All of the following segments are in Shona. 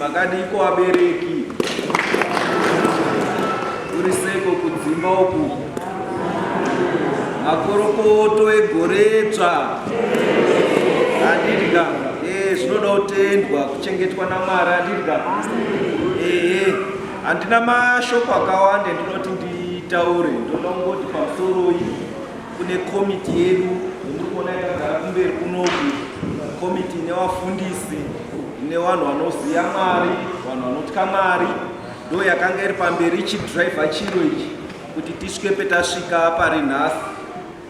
Makadiko vabereki? Uri seiko kudzimba uku? Makorokoto egoredzva. Handiti ka? Eh, zvinoda kutendwa kuchengetwa naMwari handiti ka? Ehe, handina mashoko akawanda ndinoti nditaure. Ndoda kungoti pamusoroi kune komiti yedu yamuri kuona yakagara kumberi kunoku, komiti ine vafundisi, ine vanhu vanoziva Mwari, vanhu vanotya Mwari, ndo yakanga iri pamberi ichidhiraivha chiro ichi kuti tisvike petasvika pari nhasi.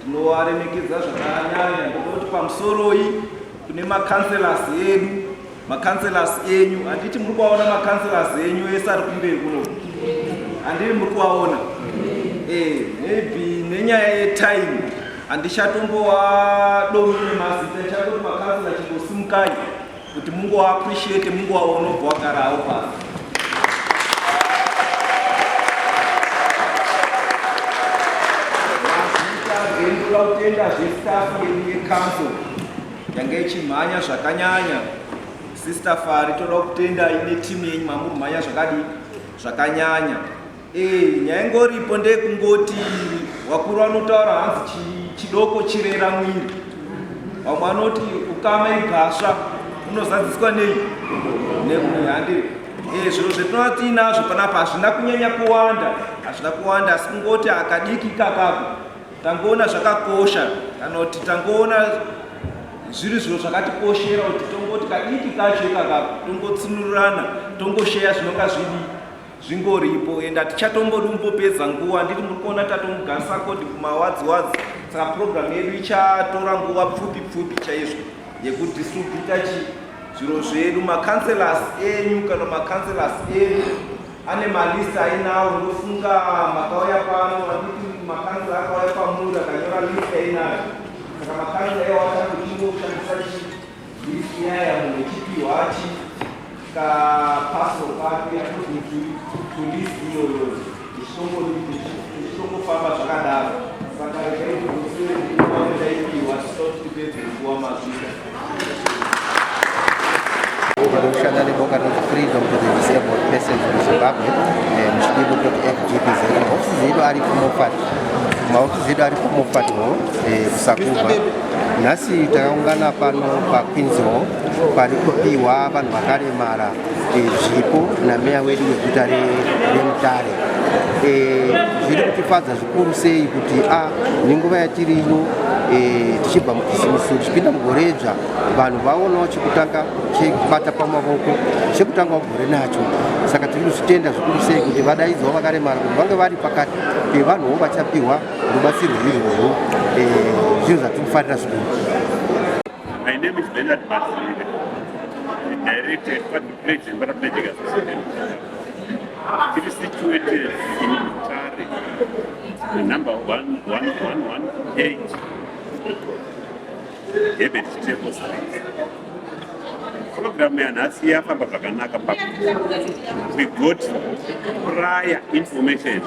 Tinovaremekedza zvakanyanya. Ndoda kuti pamusoroi kune makanselas edu, makanselas enyu, handiti muri kuvaona makanselas enyu ese ari kumberi kuno, handiri muri kuvaona? Eh, maybe nenyaya yetime handichatombovadomi nemazita, ndichangoti makansela chingosimukai kuti mungoappreciate, mungovaona ubva wagarawo pasi. Mazita ndoda kutenda zvestaff yedu yecouncil yange ichimhanya zvakanyanya. Sister Fari, toda kutenda ine team yenyu, mamuri mhanya zvakadii zvakanyanya. Eh, nyaya ingoripo ndeyekungoti vakuru vanotaura hanzi chidoko chirera mwiri, vamwe vanoti ukama igasva unozadziswa nei nehandi. Eh, zviro zvetinova tiinazvo panapa hazvina kunyanya kuwanda, hazvina kuwanda, asi kungoti akadiki ikakako tangoona zvakakosha, kana kuti tangoona zviri zviro zvakatikoshera kuti tongoti kadiki kacho ikakako tongotsinurana, tongosheya zvinonga zvidi zvingoripo. And hatichatombodi kumbopedza nguva, handiti muri kuona tatomugarisa kodi kumawadzi wadzi, saka program yedu ichatora nguva pfupi pfupi chaizvo yekudistributa chi zviro zvedu. Macancelors enyu kana macancelors edu ane malist ainawo, ndofunga makauya pano, handiti makansela akauya pamuri akanyora list ainayo, saka makansela iwo achangochingoshandisa chi list iyaya, munhu echipiwa chi kaparcel kake according to list iyoyo, tichitongofamba zvakadaro. Saka regai ndikutsire nguva yandaipiwa, tisida kuti tipedze nguva. Mazvita. Ndinoshanda neboka rinonzi Freedom to the Disabled Persons in Zimbabwe, muchidimbu toti FGPZ. Mahofisi edu ari kuMoffat, mahofisi edu ari kuMoffat Hall, kuSakubva. Nhasi takaungana pano paQueens Hall pari kupiwa vanhu vakaremara zvipo nameya wedu weguta reMutare. Zviri kutifadza zvikuru sei kuti a nenguva yatiri ino, tichibva mukisimusi tichipinda mugore idzva, vanhu vaonawo chekutanga chekubata pamavoko, chekutangawo gore nacho. Saka tiri kuzvitenda zvikuru sei kuti vadaidzwawo vakaremara kuti vange vari pakati pevanhuwo vachapiwa rubatsiro irworwo. Zvinhu zvatiri kufarira zvikuru. My name is Bernard Masire, the director at Quadriplegic and Paraplegic Association. It is situated in Mutare, the number 1118, Herbert Chitepo Street. Program yanhasi yafamba zvakanaka pakuti we got prior information.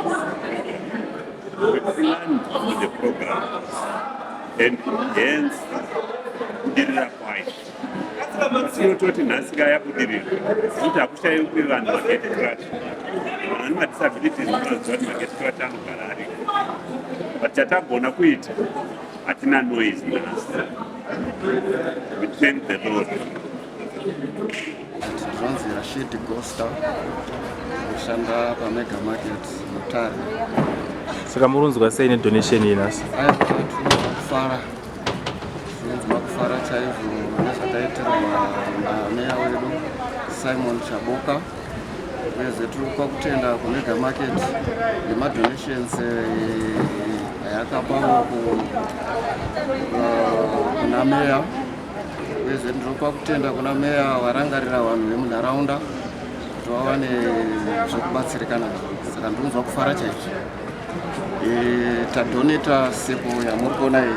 We planned for the program and hence kubudirira kwayo. Tinototi nhasi yabudirira kuti hakushayikwi vanhu magate crash, vanhu vane madisabilities vanoziva kuti magate crash anogara ariko, but chatagona kuita hatina noise nhasi. We thank the Lord. Ndinonzi Rashid Gosta, kushanda paMega Market Mutare. Saka murunzwa sei nedonation iyi nhasi? Aiwa, tinonzwa kufara, tinonzwa kufara chaizvo nezvataitirwa nameya wedu Simon Chabuka. Uyezve tiri kupa kutenda kuMega Market nemadonations ayakapawo kuna meya. Uyezve ndinopa kutenda kuna meya varangarira vanhu vemunharaunda kuti vawane zvekubatsirikana, saka ndinonzwa kufara chaizvo. Tadonata sipo yamuri kuona iyi,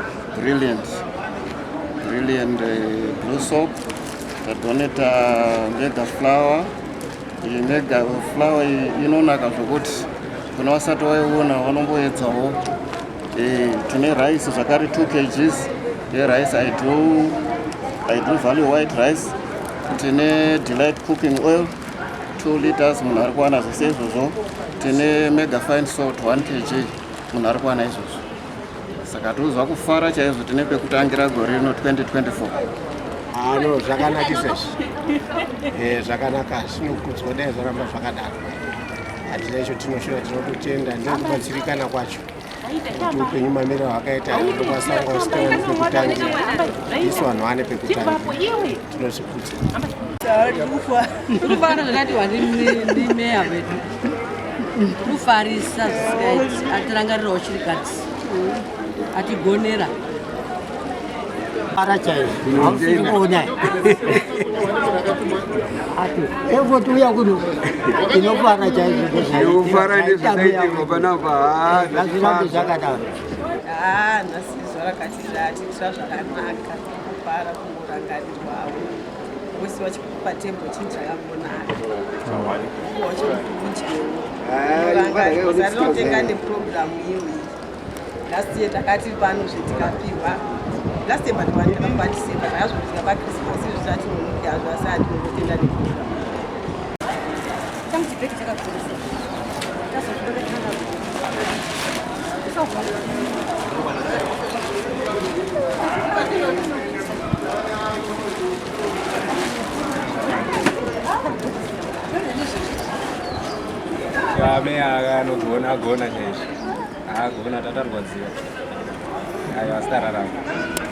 Brilliant blue soap. Tadonata mega flour. Iyi mega flour iyi inonaka zvokuti kuna vasati vaiona vanomboedzawo. Tine rice zvakare, 2 kgs yerice, I do value white rice. Tine Delight cooking oil. 2 liters, munhu ari kuwana zvese izvozvo. Tine mega fine salt 1 kg, munhu ari kuwana izvozvo. Saka tinozwa kufara chaizvo, tine pekutangira gore rino 2024. Ano zvakanakisa izvi, zvakanaka, zvinokudzwa, dai zvaramba zvakadaro. Hatina icho tinoshora, tinototenda ndekubatsirikana kwacho, kuti upenyu mamiriro hwakaita, ndokwanisa kunga usitaoni pekutangira, isu vanhu vane pekutangira, tinozvikudza. Kufara zvakati ndimeya vedu kufarisa zvisingaiti, atirangarirawo chirikadzi, atigonera. Fara chaizvo, hausiri kuona ati evoti uya kuno, tinofara chaizvo. Tinofara nezvakaitirwa panapa. Ngazvirambe zvakadaro. Haa, nhasi zuva rakati ratiitira zvakanaka, kufara, kungorangarirwawo vosi vachikupa tembo, chinhu chakangonaka, wacho rinotenga nepurogiramu iyoyi. Last year takati pano zvetikapiwa last year, but one takapiwa December, takazvosvika paChristmas izvo zvatinonoki hazvo, asi hatinongotenda nepurogiramu. Changu chibhegi chakakurisa. Ame anogona, agona chaizvo, agona, tatarwadziwa, aiwa, asi tararama.